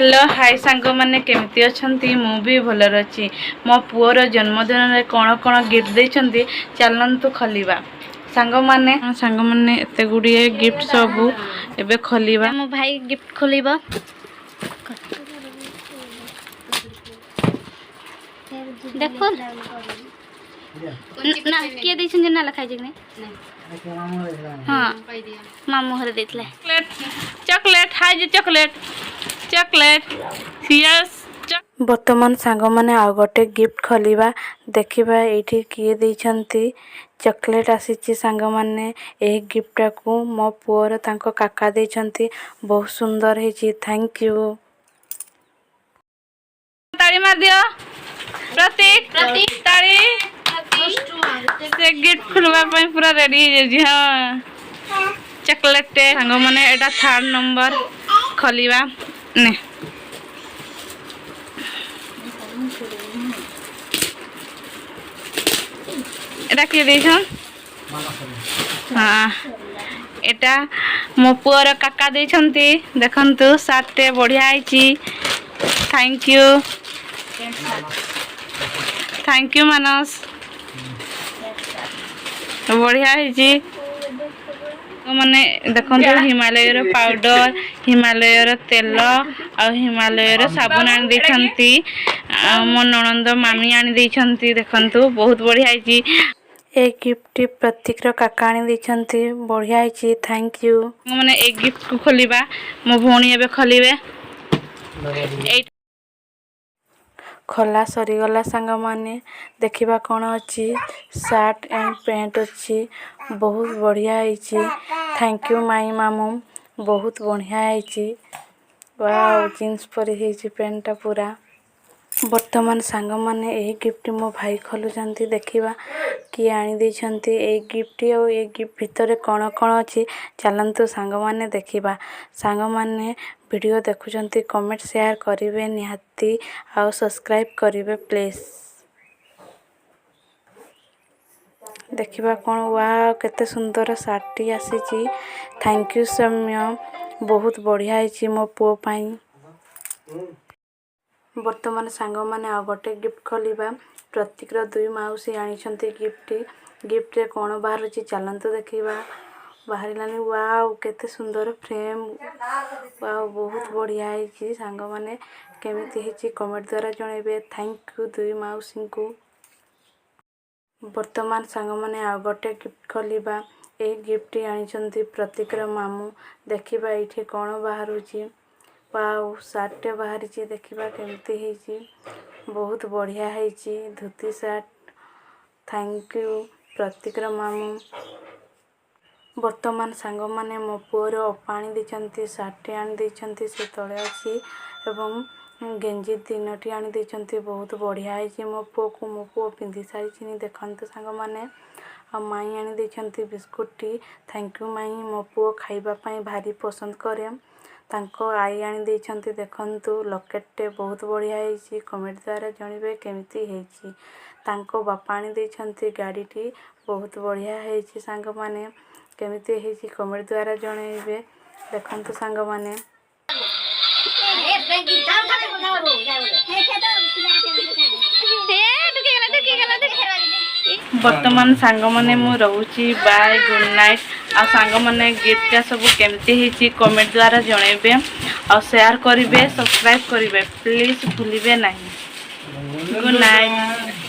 Hello high ସାଙ୍ଗମାନେ, କେମିତି ଅଛନ୍ତି? ମୁଁ ବି ଭଲରେ ଅଛି। ମୋ ପୁଅର ଜନ୍ମଦିନରେ କ'ଣ କ'ଣ ଗିଫ୍ଟ ଦେଇଛନ୍ତି, ଚାଲନ୍ତୁ ଖୋଲିବା ସାଙ୍ଗମାନେ। ସାଙ୍ଗମାନେ, ଏତେ ଗୁଡ଼ିଏ ଗିଫ୍ଟ ସବୁ ଏବେ ଖୋଲିବା। ମୋ ଭାଇ ଗିଫ୍ଟ ଖୋଲିବ। ଦେଖ ନା, କିଏ ଦେଇଛନ୍ତି ନା ଲେଖା ହେଇଛି କି ନାଇଁ? ହଁ, ମାମୁଁ ଘରେ ଦେଇଥିଲେ। ଚକୋଲେଟ୍, ଚକୋଲେଟ୍, ହାଇ ଯେ ଚକୋଲେଟ୍, ଚକୋଲେଟ୍, ସିୟସ୍। ବର୍ତ୍ତମାନ ସାଙ୍ଗମାନେ, ଆଉ ଗୋଟେ ଗିଫ୍ଟ ଖୋଲିବା। ଦେଖିବା ଏଇଠି କିଏ ଦେଇଛନ୍ତି। ଚକୋଲେଟ୍ ଆସିଛି ସାଙ୍ଗମାନେ। ଏହି ଗିଫ୍ଟଟାକୁ ମୋ ପୁଅର ତାଙ୍କ କାକା ଦେଇଛନ୍ତି। ବହୁତ ସୁନ୍ଦର ହେଇଛି। Thank you. ତାଳି ମାରିଦିଅ ପ୍ରତୀକ, ତାଳି। ସେ ଗିଫ୍ଟ ଖୋଲିବା ପାଇଁ ପୁରା ରେଡି ହେଇଯାଇଛି। ହଁ, ଚକୋଲେଟ୍। ସାଙ୍ଗମାନେ, ଏଇଟା ଥାର୍ଡ ନମ୍ବର ଖୋଲିବା ନେ। ଏଟା କିଏ ଦେଇଛନ୍? ହଁ, ଏଟା ମୋ ପୁଅର କାକା ଦେଇଛନ୍ତି। ଦେଖନ୍ତୁ, ସାର୍ଟଟେ ବଢ଼ିଆ ହେଇଛି। Thank you, thank you Manas. ବଢ଼ିଆ ହେଇଛି। ମାନେ ଦେଖନ୍ତୁ, ହିମାଲୟର ପାଉଡର, ହିମାଲୟର ତେଲ ଆଉ ହିମାଲୟର ସାବୁନ ଆଣି ଦେଇଛନ୍ତି। ଆଉ ମୋ ନଣନ୍ଦ ମାମି ଆଣି ଦେଇଛନ୍ତି। ଦେଖନ୍ତୁ, ବହୁତ ବଢ଼ିଆ ହେଇଛି। ଏ ଗିଫ୍ଟଟି ପ୍ରତୀକର କାକା ଆଣି ଦେଇଛନ୍ତି। ବଢ଼ିଆ ହେଇଛି। Thank you. ମାନେ ଏଇ ଗିଫ୍ଟକୁ ଖୋଲିବା। ମୋ ଭଉଣୀ ଏବେ ଖୋଲିବେ। ଏଇ ଖୋଲା ସରିଗଲା ସାଙ୍ଗମାନେ। ଦେଖିବା କ'ଣ ଅଛି। ସାର୍ଟ ଆଣ୍ଡ ପ୍ୟାଣ୍ଟ ଅଛି। ବହୁତ ବଢ଼ିଆ ହେଇଛି। Thank you ମାଇଁ, ମାମୁଁ। ବହୁତ ବଢ଼ିଆ ହେଇଛି। ୱାଓ, ଜିନ୍ସ ପରି ହେଇଛି ପ୍ୟାଣ୍ଟଟା ପୁରା। ବର୍ତ୍ତମାନ ସାଙ୍ଗମାନେ, ଏହି ଗିଫ୍ଟଟି ମୋ ଭାଇ ଖୋଲୁଛନ୍ତି। ଦେଖିବା କିଏ ଆଣି ଦେଇଛନ୍ତି ଏଇ ଗିଫ୍ଟଟି ଆଉ ଏଇ ଗିଫ୍ଟ ଭିତରେ କ'ଣ କ'ଣ ଅଛି। ଚାଲନ୍ତୁ ସାଙ୍ଗମାନେ, ଦେଖିବା। ସାଙ୍ଗମାନେ, ଭିଡ଼ିଓ ଦେଖୁଛନ୍ତି, କମେଣ୍ଟ, ସେୟାର କରିବେ ନିହାତି ଆଉ ସବସ୍କ୍ରାଇବ୍ କରିବେ ପ୍ଲିଜ୍। ଦେଖିବା କ'ଣ। ୱାଓ, କେତେ ସୁନ୍ଦର ସାର୍ଟଟି ଆସିଛି। Thank you Soumya. ବହୁତ ବଢ଼ିଆ ହେଇଛି ମୋ ପୁଅ ପାଇଁ। ବର୍ତ୍ତମାନ ସାଙ୍ଗମାନେ, ଆଉ ଗୋଟେ ଗିଫ୍ଟ ଖୋଲିବା। ପ୍ରତୀକର ଦୁଇ ମାଉସୀ ଆଣିଛନ୍ତି ଗିଫ୍ଟ। ଗିଫ୍ଟରେ କ'ଣ ବାହାରୁଛି, ଚାଲନ୍ତୁ ଦେଖିବା। ବାହାରିଲାନି। ୱାଓ, କେତେ ସୁନ୍ଦର ଫ୍ରେମ୍। ୱାଓ, ବହୁତ ବଢ଼ିଆ ହେଇଛି। ସାଙ୍ଗମାନେ, କେମିତି ହେଇଛି କମେଣ୍ଟ ଦ୍ୱାରା ଜଣାଇବେ। Thank you ଦୁଇ ମାଉସୀଙ୍କୁ। ବର୍ତ୍ତମାନ ସାଙ୍ଗମାନେ, ଆଉ ଗୋଟେ ଗିଫ୍ଟ ଖୋଲିବା। ଏଇ ଗିଫ୍ଟଟି ଆଣିଛନ୍ତି ପ୍ରତୀକର ମାମୁଁ। ଦେଖିବା ଏଇଠି କ'ଣ ବାହାରୁଛି। ୱାଓ, ସାର୍ଟଟେ ବାହାରିଛି। ଦେଖିବା କେମିତି ହେଇଛି। ବହୁତ ବଢ଼ିଆ ହେଇଛି ଧୋତି ସାର୍ଟ। Thank you ପ୍ରତୀକର ମାମୁଁ। ବର୍ତ୍ତମାନ ସାଙ୍ଗମାନେ, ମୋ ପୁଅର ଅପା ଆଣି ଦେଇଛନ୍ତି। ସାର୍ଟଟେ ଆଣି ଦେଇଛନ୍ତି, ସେ ତଳେ ଅଛି ଏବଂ ଗେଞ୍ଜି ତିନୋଟି ଆଣି ଦେଇଛନ୍ତି। ବହୁତ ବଢ଼ିଆ ହେଇଛି ମୋ ପୁଅକୁ। ମୋ ପୁଅ ପିନ୍ଧି ସାରିଛି, ଦେଖନ୍ତୁ ସାଙ୍ଗମାନେ। ଆଉ ମାଇଁ ଆଣି ଦେଇଛନ୍ତି ବିସ୍କୁଟଟି। Thank you ମାଇଁ। ମୋ ପୁଅ ଖାଇବା ପାଇଁ ଭାରି ପସନ୍ଦ କରେ। ତାଙ୍କ ଆଈ ଆଣି ଦେଇଛନ୍ତି, ଦେଖନ୍ତୁ, ଲକେଟଟେ। ବହୁତ ବଢ଼ିଆ ହେଇଛି। କମେଣ୍ଟ ଦ୍ୱାରା ଜଣାଇବେ କେମିତି ହେଇଛି। ତାଙ୍କ ବାପା ଆଣି ଦେଇଛନ୍ତି ଗାଡ଼ିଟି। ବହୁତ ବଢ଼ିଆ ହେଇଛି। ସାଙ୍ଗମାନେ, କେମିତି ହେଇଛି କମେଣ୍ଟ ଦ୍ୱାରା ଜଣାଇବେ। ଦେଖନ୍ତୁ ସାଙ୍ଗମାନେ। ଏ ଢୁକିଗଲା, ଢୁକିଗଲା। ବର୍ତ୍ତମାନ ସାଙ୍ଗମାନେ, ମୁଁ ରହୁଛି। Bye, good night. ଆଉ ସାଙ୍ଗମାନେ, ଗିଫ୍ଟଟା ସବୁ କେମିତି ହେଇଛି କମେଣ୍ଟ ଦ୍ୱାରା ଜଣାଇବେ ଆଉ ସେୟାର କରିବେ, ସବସ୍କ୍ରାଇବ୍ କରିବେ ପ୍ଲିଜ୍, ଭୁଲିବେ ନାହିଁ। Good night.